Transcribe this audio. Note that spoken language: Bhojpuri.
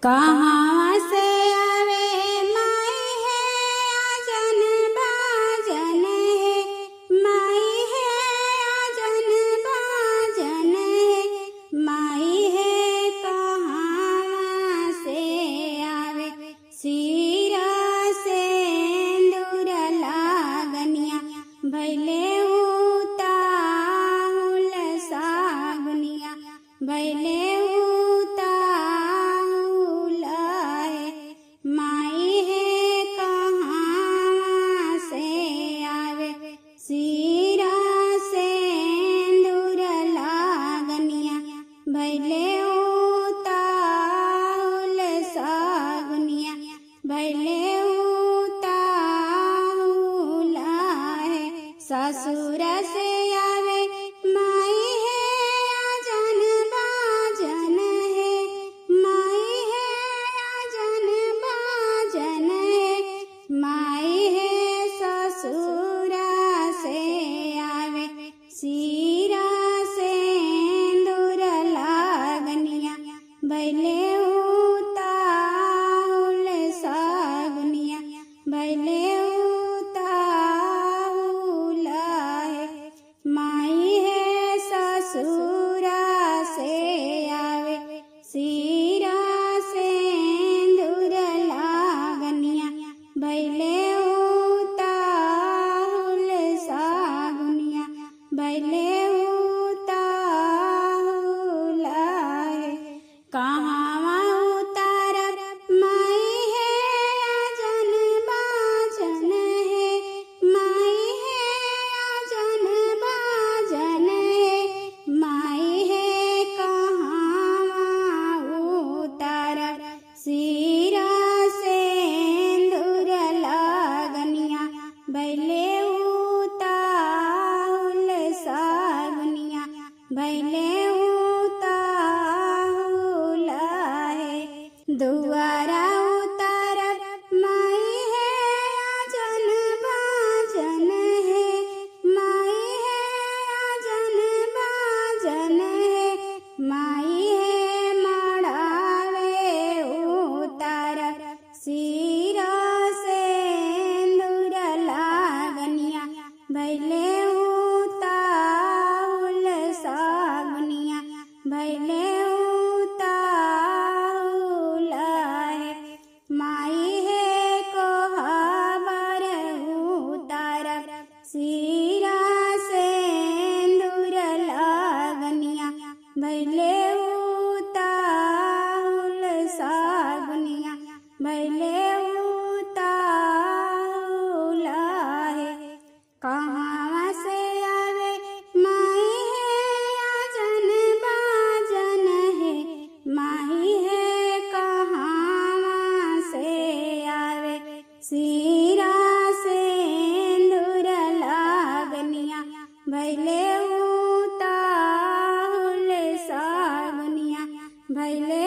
कहाँ से आवे माई है आजन बाजन है, माई है आजन बाजन है, माई है कहाँ से आवे सीरा से दूर लागनिया भैले उताहुल सागुनिया भैले उताहुल है, माई है कहाँ से आवे सीरा से दूर लागनिया भैले उताहुल सागुनिया भैले उताहुल है। ससुर से आवे माई है आजन बाजन है, माई है आजन बाजन है, माई है ससुर से आवे सीरा से दूर लागनिया भैले उताहुल सागुनिया भैले उताहुल है, माई है ससुर से आवे सीरा से दूर लागनिया भैले उताहुल सागुनिया भैले उताहुल है। कहाँ उतारब माई है आजन बाजन है, माई है आजन बाजन है, माई है कहाँ उतारब सीरा से दूर लागनिया भैले उताहुल सागुनिया भैले उताहुल है। दुआरा उतारब माई है आजन बाजन है, माई है आजन बाजन है, माई है मड़ावे उतारब सीरा से दूर लागनिया भैले उताहुल सागुनिया भैले उताहुल है, माई है कोहबर उतारब सीरा से दूर लागनिया भैले उताहुल सागुनिया भैले उताहुल है। कहाँ से आवे माई है आजन बाजन है, माई है कहाँ से आवे सीरा से दूर लागनिया भैले उताहुल सागुनिया भैले